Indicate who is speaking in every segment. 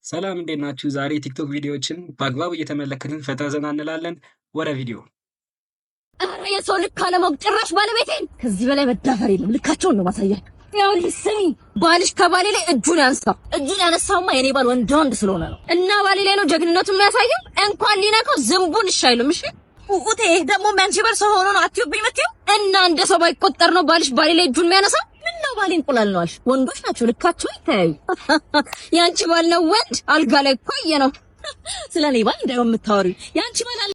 Speaker 1: ሰላም እንዴት ናችሁ? ዛሬ ቲክቶክ ቪዲዮዎችን በአግባቡ እየተመለከትን ፈታ ዘና እንላለን። ወደ ቪዲዮ።
Speaker 2: ኧረ የሰው ልክ አለማወቅ፣ ጭራሽ ባለቤቴን። ከዚህ በላይ መዳፈር የለም። ልካቸውን ነው ማሳያቸው። ይኸውልሽ ስሚ፣ ባልሽ ከባሌ ላይ እጁን ያንሳ። እጁን ያነሳውማ የኔ ባል ወንድ ወንድ ስለሆነ ነው። እና ባሌ ላይ ነው ጀግንነቱ የሚያሳየው። እንኳን ሊነካው ዝንቡን እሺ አይልም። እሺ ኡኡቴ ደግሞ ያንቺ ባል ሰው ሆኖ ነው አትዩብኝ የምትይው? እና እንደ ሰው ባይቆጠር ነው ባልሽ ባሌ ላይ እጁን የሚያነሳው? ምን ነው ባሌ እንቁላል ነው አልሽ? ወንዶች ናቸው ልካቸው ይተያዩ። ያንቺ ባል ነው ወንድ፣ አልጋ ላይ እኮ አየነው። ስለ እኔ ባል እንዳይሆን የምታወሪው፣ ያንቺ ባል አለ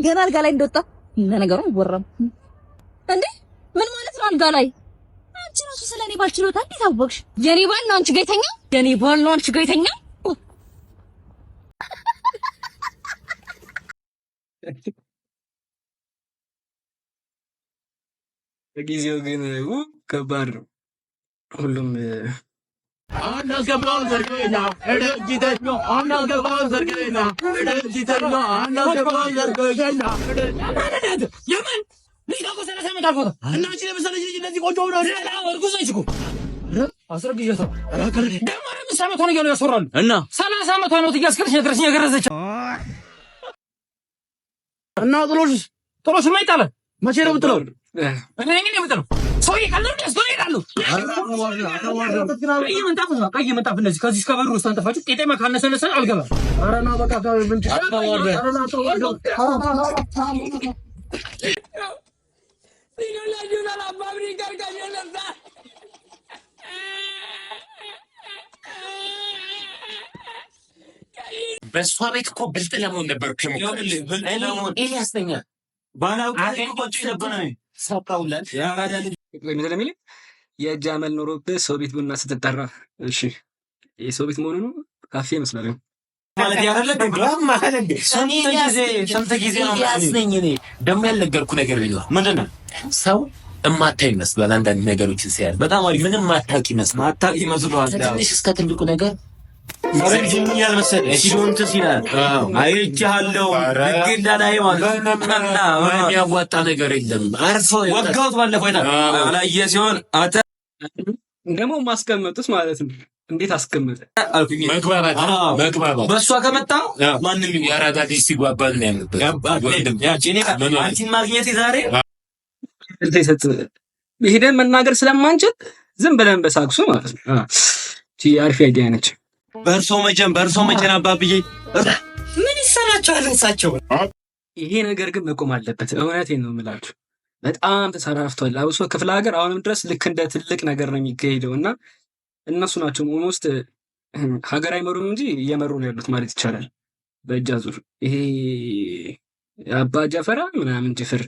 Speaker 2: ገና አልጋ ላይ እንደወጣ። ለነገሩ አይወራም እንዴ? ምን ማለት ነው አልጋ ላይ? አንቺ ራሱ ስለ እኔ ባል ችሎታ እንዴት አወቅሽ? የኔ ባል ነው አንቺ ጋር የተኛው? የኔ ባል ነው አንቺ ጋር የተኛው?
Speaker 1: በጊዜው ግን ከባድ ነው ሁሉም።
Speaker 3: እና 30 ዓመቷ ነው እያስከርሽ ነገረችኝ። የገረዘች እና ጥሎሽስ? ጥሎሽማ ይጣላል። መቼ ነው የምጥለው? እኔ ነኝ የምጥለው። ሰውዬ ቀለዱ ያስገው ይላሉ። ቀይ ምንጣፍ ነው፣ ቀይ ምንጣፍ እንደዚህ ከዚህ እስከ በሩ ውስጥ አንጠፋችሁ ቄጤማ ካልነሰነሰ አልገባም። ኧረ ና በቃ።
Speaker 4: በእሷ ቤት እኮ ብልጥ ለመሆን ነበር። ኤልያስ ነኛ።
Speaker 1: የእጅ አመል ኖሮብህ ሰው ቤት ቡና ስትጠራ፣ እሺ የሰው ቤት መሆኑ ነው፣ ካፌ ይመስላል።
Speaker 4: ስንት ጊዜ ነው ነኝ እኔ ደግሞ ያልነገርኩህ ነገር ቢኖር ምንድን ነው፣ ሰው እማታ ይመስላል። አንዳንድ ነገሮችን ሲያዝ በጣም አሪፍ ምንም ማታውቅ ይመስላል።
Speaker 3: ማታውቅ ይመስላል።
Speaker 4: ከትንሽ እስከ ትልቁ ነገር
Speaker 3: ፈረንጅኛል መሰለህ ሲሆን እንትን ሲላል አይቼሃለሁ ህግ እንዳላይ ማለት
Speaker 4: የሚያዋጣ ነገር የለም። አርፎ
Speaker 3: ወጋሁት ባለፈው አይተህ አላየ ሲሆን አንተ
Speaker 1: ደግሞ ማስቀመጡት ማለት ነው። እንዴት አስቀመጠ?
Speaker 3: አልኩኝ።
Speaker 4: መግባባት መግባባት
Speaker 3: በእሷ ከመጣ ማንም
Speaker 4: የአራዳ ልጅ ሲግባባ ነው ያለበት።
Speaker 3: አንቺን ማግኘቴ ዛሬ
Speaker 1: ሄደን መናገር ስለማንችል ዝም ብለን በሳክሱ ማለት ነው። አሪፍ idea ነች።
Speaker 3: በእርሶ መጀን በእርሶ መጀን አባብዬ ምን ይሰራቸዋል እሳቸው?
Speaker 1: ይሄ ነገር ግን መቆም አለበት። እውነቴን ነው የምላችሁ። በጣም ተሰራፍቷል። አብሶ ክፍለ ሀገር አሁንም ድረስ ልክ እንደ ትልቅ ነገር ነው የሚካሄደው እና እነሱ ናቸው almost ሀገር አይመሩም እንጂ እየመሩ ነው ያሉት ማለት ይቻላል። በእጅ አዙር ይሄ አባ ጀፈራ ምናምን ጅፍር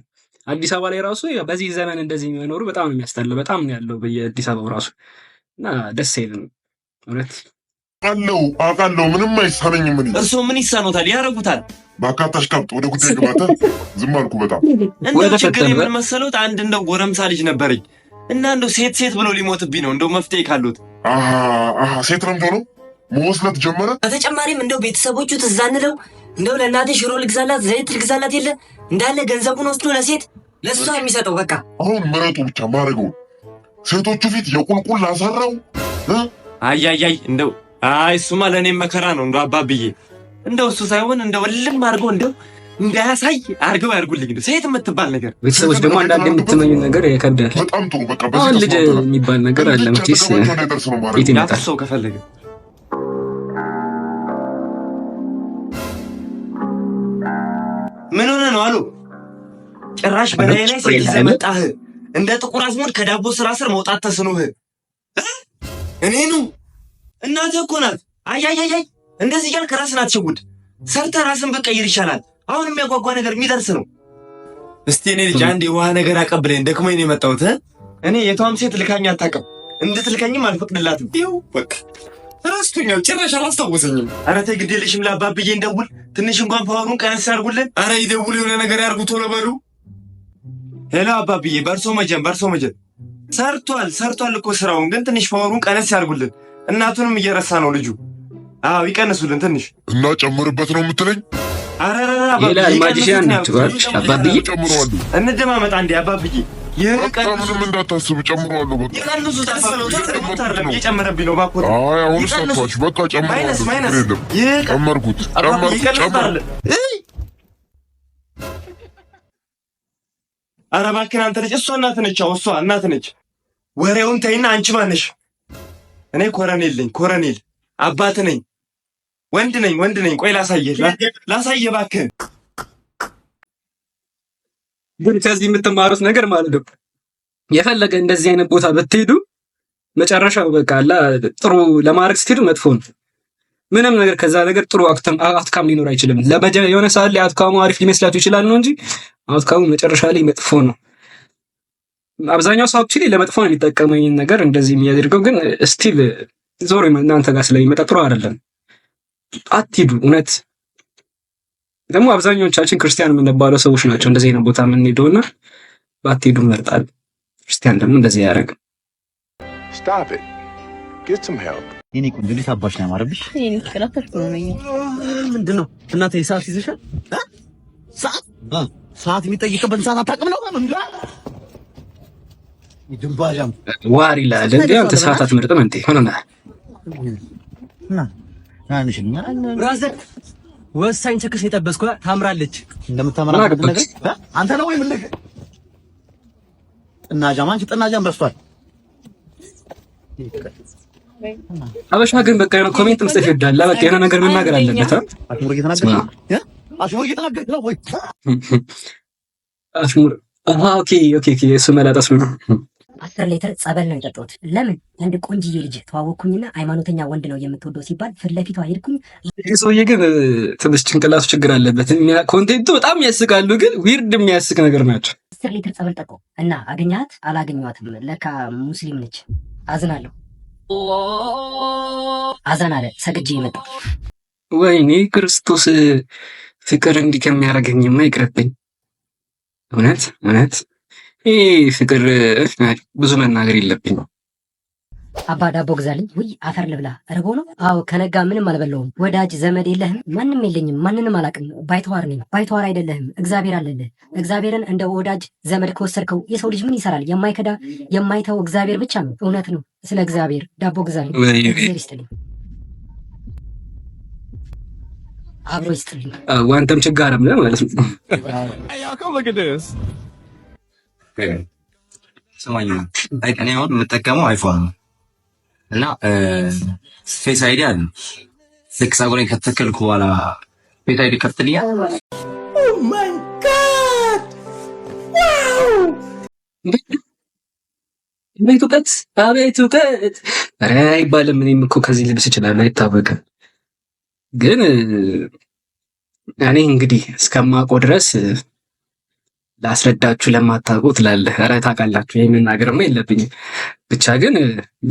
Speaker 1: አዲስ አበባ ላይ ራሱ በዚህ ዘመን እንደዚህ የሚኖሩ በጣም ነው የሚያስጠላው። በጣም ነው ያለው በየአዲስ አበባው ራሱ እና ደስ አይልም እውነት።
Speaker 5: አውቃለሁ አውቃለሁ፣ ምንም አይሳነኝም። እኔ
Speaker 3: እርስዎ ምን ይሳኖታል? ያረጉታል።
Speaker 5: በአካታሽ ቀብጥ ወደ ጉዳይ ግባተ። ዝም አልኩ በጣም።
Speaker 3: እንደው ችግር የምን መሰሎት፣ አንድ እንደው ጎረምሳ ልጅ ነበረኝ እና እንደው ሴት ሴት ብሎ ሊሞትብኝ ነው። እንደው መፍትሄ ካሉት።
Speaker 5: ሴት ለምዶ ነው መወስለት ጀመረ።
Speaker 6: በተጨማሪም እንደው ቤተሰቦቹ ትዝ አንለው፣ እንደው ለእናቴ ሽሮ ልግዛላት፣ ዘይት ልግዛላት የለ እንዳለ ገንዘቡን ወስዶ ለሴት ለእሷ የሚሰጠው በቃ።
Speaker 5: አሁን ምረጡ ብቻ ማድረገው ሴቶቹ ፊት የቁልቁል ላሰራው።
Speaker 3: አያያይ እንደው አይ እሱማ ለእኔም መከራ ነው። እንደው አባብዬ እንደው እሱ ሳይሆን እንደው እልም አድርገው እንደው እንዳያሳይ አድርገው ያድርጉልኝ። እንደው ሴት የምትባል ነገር
Speaker 1: ቤተሰቦች ደግሞ አንዳንድ የምትመኙ ነገር ይከብዳል።
Speaker 5: በጣም ጥሩ። በቃ
Speaker 1: አሁን ልጅ የሚባል ነገር አለ መቼስ የት ይመጣል?
Speaker 3: ሰው ከፈለገ ምን ሆነ ነው አሉ። ጭራሽ በላይ ላይ ሴት ይዘህ መጣህ። እንደ ጥቁር አዝሙድ ከዳቦ ስራ ስር መውጣት ተስኖህ እኔኑ እናትህ እኮ ናት። አያያያይ እንደዚህ እያልክ ራስን አትሸውድ። ሰርተህ ራስን ብትቀይር ይሻላል። አሁን የሚያጓጓ ነገር የሚደርስ ነው። እስቲ እኔ ልጅ አንድ የውሃ ነገር አቀብለኝ፣ ደክሞኝ ነው የመጣሁት። እኔ የቷም ሴት ልካኝ አታውቅም፣ እንድትልከኝም አልፈቅድላትም። ይኸው በቃ ረስቶኛል፣ ጭራሽ አላስታወሰኝም። ኧረ ተይ ግድ የለሽም፣ ለአባብዬ እንደውል። ትንሽ እንኳን power ኡን ቀነስ ያድርጉልን። ኧረ ይደውሉ፣ የሆነ ነገር ያድርጉ፣ ቶሎ በሉ። Hello አባብዬ፣ በእርሶ መጀን በእርሶ መጀን ሰርቷል፣ ሰርቷል እኮ ስራውን፣ ግን ትንሽ power ኡን ቀነስ ያድርጉልን። እናቱንም እየረሳ ነው ልጁ። አዎ ይቀንሱልን ትንሽ።
Speaker 5: እና ጨምርበት ነው የምትለኝ?
Speaker 3: አረረራ
Speaker 1: ይላል magician ናቸው አባብዬ።
Speaker 5: ጨምረዋለሁ።
Speaker 3: እንደማመጣ እንዴ አባብዬ።
Speaker 5: በቃ ምንም እንዳታስብ ጨምረዋለሁ። በቃ
Speaker 3: ይቀንሱት። አይደለም እየጨመረብኝ ነው። እባክዎት።
Speaker 5: አይ አሁንስ አትዋሽ። በቃ ጨምረዋለሁ። ችግር የለም። ጨመርኩት፣ ጨመርኩት፣ ጨመርኩት።
Speaker 3: ኧረ እባክህን አንተ ልጅ፣ እሷ እናት ነች። አዎ እሷ እናት ነች። ወሬውን ተይና አንቺ ማነሽ? እኔ ኮረኔል ነኝ። ኮረኔል አባት ነኝ። ወንድ ነኝ። ወንድ ነኝ። ቆይ ላሳየህ፣ ላሳየህ እባክህን።
Speaker 1: ግን ከዚህ የምትማሩት ነገር ማለት ነው የፈለገ እንደዚህ አይነት ቦታ ብትሄዱ መጨረሻው በቃ አላ ጥሩ ለማድረግ ስትሄዱ መጥፎ ነው። ምንም ነገር ከዛ ነገር ጥሩ outcome ሊኖር አይችልም። የሆነ ሰዓት ላይ outcome ኡ አሪፍ ሊመስላችሁ ይችላል ነው እንጂ outcome ኡ መጨረሻ ላይ መጥፎ ነው። አብዛኛው ሰው actually ለመጥፎ ነው የሚጠቀመው ይህን ነገር እንደዚህ የሚያደርገው፣ ግን still ዞሮ እናንተ ጋር ስለሚመጣ ጥሩ አይደለም። አትሂዱ። እውነት ደግሞ አብዛኛዎቻችን ክርስቲያን የምንባለው ሰዎች ናቸው እንደዚህ አይነት ቦታ የምንሄደውና ባትሄዱ እመርጣለሁ። ክርስቲያን ደግሞ እንደዚህ አያደርግም።
Speaker 7: Stop it. Get some help.
Speaker 8: የኔ ቆንጆ እንዴት አባሽ ነው ያማረብሽ?
Speaker 6: ምንድን ነው እናቴ ሰዓት ይዘሻል?
Speaker 8: ሰዓት ሰዓት የሚጠይቅበትን ሰዓት አታውቅም ነው? ድንባዣም
Speaker 1: ዋር ይላል እንዴ አንተ ሰዓት አትመርጥም እንዴ? ሆነና
Speaker 6: Brother ወሳኝ chicks የጠበስኩ ታምራለች።
Speaker 8: እንደምታምራ ነገር አንተ ነው ወይ ምን? ጥናጃም አንቺ ጥናጃም በዝቷል።
Speaker 1: አበሻ ግን በቃ የሆነ comment መስጠት ይወዳል። በቃ የሆነ ነገር መናገር አለበት።
Speaker 8: አሽሙር እየተናገርክ ነው? አሽሙር እየተናገርክ ነው ወይ?
Speaker 1: አሽሙር okay፣ እሱ መላጣ እሱ ነው።
Speaker 9: 10 ሊትር ጸበል ነው የጠጣሁት። ለምን? አንድ ቆንጅዬ ልጅ ተዋወቅኩኝና ሃይማኖተኛ ወንድ ነው የምትወደው ሲባል ፊት ለፊቷ ሄድኩኝ።
Speaker 1: ይህ ሰውዬ ግን ትንሽ ጭንቅላቱ ችግር አለበት። Content ኡ በጣም ያስቃሉ፣ ግን weird የሚያስቅ ነገር ናቸው።
Speaker 9: 10 ሊትር ጸበል ጠጣሁ እና አገኘሃት? አላገኘኋትም። ለካ ሙስሊም ነች። አዝናለሁ። አዛን አለ፣ ሰግጄ የመጣሁ።
Speaker 1: ወይኔ ክርስቶስ፣ ፍቅር እንዲህ ከሚያደርገኝማ ይቅርብኝ። እውነት እውነት ይህ ፍቅር ብዙ መናገር የለብኝም።
Speaker 9: አባ ዳቦ ግዛልኝ። ውይ አፈር ልብላ። ርቦ ነው? አዎ ከነጋ ምንም አልበላሁም። ወዳጅ ዘመድ የለህም? ማንም የለኝም። ማንንም አላውቅም። ባይተዋር ነኝ። ባይተዋር አይደለህም። እግዚአብሔር አለልህ። እግዚአብሔርን እንደ ወዳጅ ዘመድ ከወሰድከው የሰው ልጅ ምን ይሰራል? የማይከዳ የማይተው እግዚአብሔር ብቻ ነው። እውነት ነው። ስለ እግዚአብሔር ዳቦ ግዛልኝ። እግዚአብሔር ይስጥልኝ። አብሮ ይስጥልኝ።
Speaker 1: ዋንተም ችጋራም ነህ ማለት ነው።
Speaker 3: ስማኝ፣ እኔ አሁን የምጠቀመው iPhone ነው እና Face ID አለ። ልክ ፀጉሬን ከተከልኩ በኋላ Face ID ከፍትልኛል።
Speaker 6: Oh my God, wow!
Speaker 1: አቤት እውቀት፣ አቤት እውቀት! ኧረ አይባልም። እኔም እኮ ከዚህ ልብስ ይችላል አይታወቅም። ግን እኔ እንግዲህ እስከማውቀው ድረስ ላስረዳችሁ ለማታውቁ ትላለህ። ኧረ ታውቃላችሁ፣ ይሄን መናገርማ የለብኝም። ብቻ ግን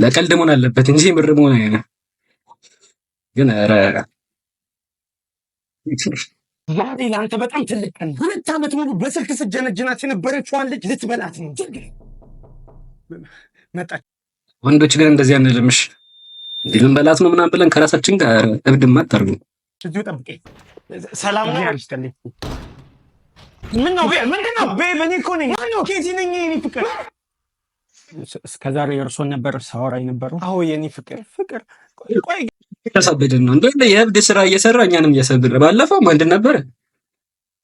Speaker 1: ለቀልድ መሆን አለበት እንጂ ምር መሆን አይነ ግን ኧረ
Speaker 10: ዛሬ ለአንተ በጣም ትልቅ ቀን። 2 ዓመት ሙሉ በስልክ ስጀነጅናት የነበረችዋን ልጅ ልትበላት ነው። መጣች።
Speaker 1: ወንዶች ግን እንደዚህ አንልምሽ። እንዲህ ልንበላት ነው ምናምን ብለን ከራሳችን ጋር እብድማ አታርጉ።
Speaker 10: እዚሁ ጠብቀኝ። ሰላም ነው። ምን ነው? ምንድን ነው? Babe፣ እኔ እኮ ነኝ። ኬቲ ነኝ። የኔ ፍቅር፣ እስከዛሬ እርሶን ነበር ሳወራ የነበረው። አዎ የኔ ፍቅር ፍቅር። ቆይ
Speaker 1: ያሳብድን ነው እንደ የእብድ ስራ እየሰራ እኛንም እያሳብድን። ባለፈው ምንድን ነበረ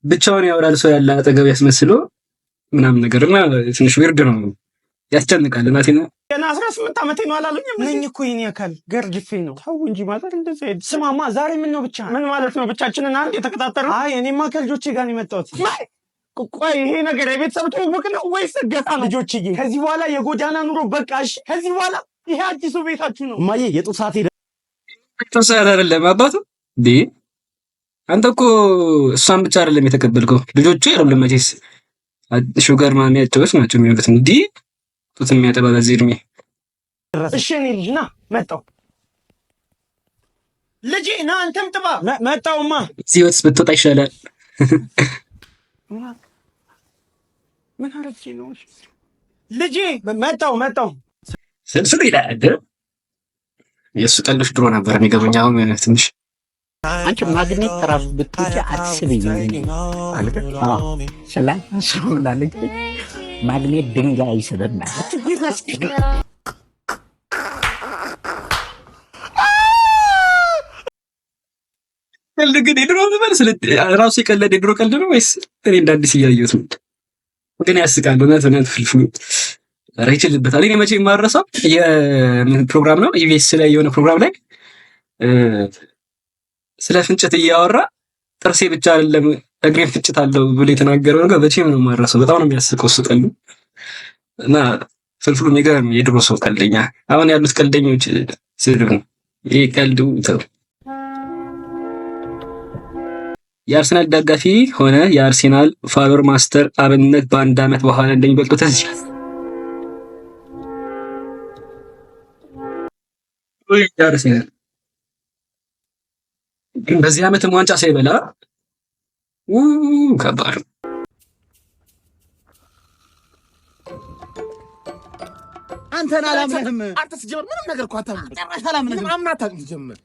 Speaker 1: ብቻውን ያወራል ሰው ያለ አጠገብ ያስመስሎ ምናምን ነገር እና ትንሽ weird ነው፣ ያስጨንቃል። እናቴ ነው።
Speaker 10: ገና 18 ዓመቴ ነው አላሉኝም? ነኝ እኮ የኔ አካል ገርጅፌ ነው። ተው እንጂ mother፣ እንደዚህ አይደል። ስማማ ዛሬ ምን ነው ብቻ ምን ማለት ነው? ብቻችንን አንድ የተቀጣጠርነው? አይ እኔማ ከልጆቼ ጋር ነው የመጣሁት። ቆይ ይሄ ነገር የቤተሰብ ትውውቅ ነው ወይስ እገታ ነው? ልጆችዬ፣ ከዚህ በኋላ የጎዳና ኑሮ በቃ። እሺ፣ ከዚህ በኋላ ይሄ አዲሱ ቤታችሁ ነው።
Speaker 8: እማዬ የጡት ሰዓት ሄደ።
Speaker 1: ጡት ሰዓት አይደለም አባቱ እንዴ። አንተ እኮ እሷን ብቻ አይደለም የተቀበልከው፣ ልጆቹ አይደለም መቼስ sugar mommy ያቸዎች ናቸው የሚሆኑት። እንዲህ ጡት የሚያጠባ በዚህ እድሜ።
Speaker 10: እሺ እኔ ልጅ ና፣ መጣሁ። ልጄ ና፣ አንተም ጥባ። መጣሁማ።
Speaker 1: እዚህ ህይወትስ ብትወጣ ይሻላል።
Speaker 10: ምን አረግቼ ነው? ልጄ መጣሁ፣ መጣሁ።
Speaker 1: ስልስሉ ይላል። የእሱ ቀልዶች ድሮ ነበር የሚገቡኝ፣ አሁን ትንሽ
Speaker 11: አንቺ ማግኔት ራሱ ብትውጪ አትስብኝ። ስላ ሰው ምናለች። ማግኔት ድንጋይ አይስብም ማለት።
Speaker 1: ቀልድ ግን የድሮ ልበል ራሱ የቀለደ የድሮ ቀልድ ነው ወይስ እኔ እንደ አዲስ እያየሁት ነው? ግን ያስቃል። እውነት እውነት ፍልፍሉ ኧረ ይችልበታል። እኔ መቼ የማልረሳው የምን ፕሮግራም ነው፣ ኢቢኤስ ላይ የሆነ ፕሮግራም ላይ ስለ ፍንጭት እያወራ ጥርሴ ብቻ አይደለም እግሬን ፍጭት አለው ብሎ የተናገረው ነገር መቼም ነው የማልረሳው። በጣም ነው የሚያስቀው እሱ ቀልዱ። እና ፍልፍሉ የሚገርም የድሮ ሰው ቀልደኛ። አሁን ያሉት ቀልደኞች ስድብ ነው። ይህ ቀልዱ ተው። የአርሰናል ደጋፊ ሆነ የአርሴናል follower ማስተር አብነት በአንድ ዓመት በኋላ እንደሚበልጡ ትዝ ይላል። አርሴናል በዚህ ዓመትም ዋንጫ ሳይበላ ከባድ ነው።
Speaker 8: አንተን አላምንህም። አንተ ሲጀምር ምንም ነገር እኮ አታምንም። ጭራሽ አላምንህም። ምንም አምነህ አታውቅም ሲጀምር።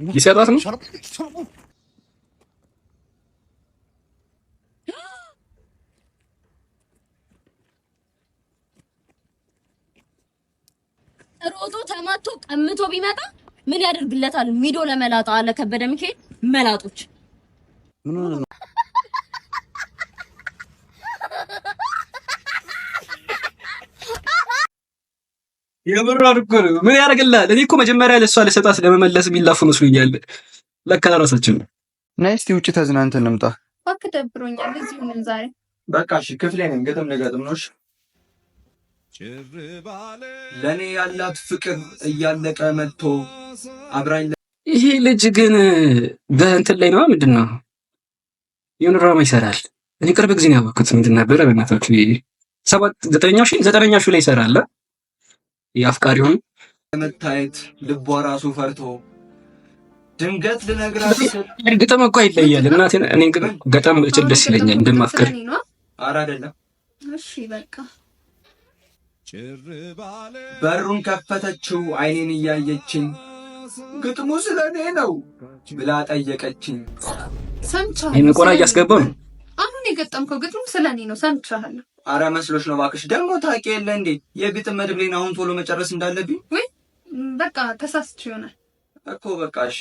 Speaker 1: ሊሰጣት ነው።
Speaker 2: ሮጦ ተማቶ ቀምቶ ቢመጣ ምን ያደርግለታል? ሚዶ ለመላጣ አለ ከበደ ሚካኤል። መላጦች።
Speaker 1: የምሯን እኮ ነው። ምን ያደርግልሃል? እኔ እኮ መጀመሪያ ለእሷ ለሰጣት ለመመለስ የሚላፉ መስሎኛል። ለካ ለራሳችን ነው።
Speaker 12: ነይ እስቲ ውጭ ተዝናንተን እንምጣ።
Speaker 13: እባክህ ደብሮኛል። እዚሁ ነን ዛሬ።
Speaker 3: በቃ እሺ፣ ክፍሌ ነኝ። ግጥም ልገጥም ነው። እሺ። ለእኔ ያላት ፍቅር እያለቀ መጥቶ አብራኝ
Speaker 1: ይሄ ልጅ ግን በእንትን ላይ ነው፣ ምንድን ነው፣ የሆነ ድራማ ይሰራል። እኔ ቅርብ ጊዜ ነው ያወቅኩት። ምንድን ነበረ በእናታችሁ፣ ሰባት ዘጠነኛው ሺ ዘጠነኛው ሺ ላይ ይሰራል። የአፍቃሪ ሆኖ
Speaker 3: ለመታየት ልቧ ራሱ ፈርቶ ድንገት ልነግራት ስል
Speaker 1: ግጥም እኮ ይለያል። እናቴ እኔ ግን ገጠም እችል ደስ ይለኛል እንደማፍቀር።
Speaker 13: ስለኔ ነው።
Speaker 3: ኧረ አይደለም።
Speaker 13: እሺ በቃ።
Speaker 3: በሩን ከፈተችው፣ አይኔን እያየችኝ ግጥሙ ስለ እኔ ነው ብላ ጠየቀችኝ።
Speaker 13: ሰምቻለሁ።
Speaker 1: ይሄን ቆራ እያስገባው ነው።
Speaker 13: አሁን የገጠምከው ግጥሙ ስለኔ ነው። ሰምቻለሁ።
Speaker 3: አረ መስሎሽ ነው እባክሽ። ደግሞ ታውቂ የለ እንዴ የግጥም መድብሌን አሁን ቶሎ መጨረስ እንዳለብኝ።
Speaker 13: ወይ በቃ ተሳስቼ ይሆናል።
Speaker 3: እኮ በቃ እሺ።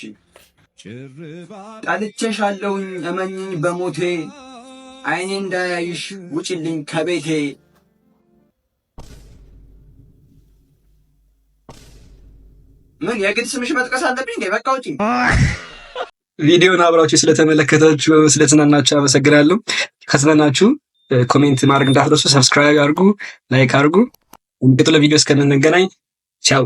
Speaker 3: ጠልቼሻለሁኝ እመኝኝ በሞቴ፣ አይኔ እንዳያይሽ ውጭልኝ ከቤቴ። ምን የግድ ስምሽ መጥቀስ አለብኝ እንዴ? በቃ ውጪ።
Speaker 1: ቪዲዮን አብራችሁ ስለተመለከታችሁ ስለተዝናናችሁ አመሰግናለሁ። ከተዝናናችሁ comment ማድረግ እንዳትረሱ፣ subscribe አድርጉ፣ like አድርጉ። የሚቀጥለው ቪዲዮ እስከምንገናኝ ቻው።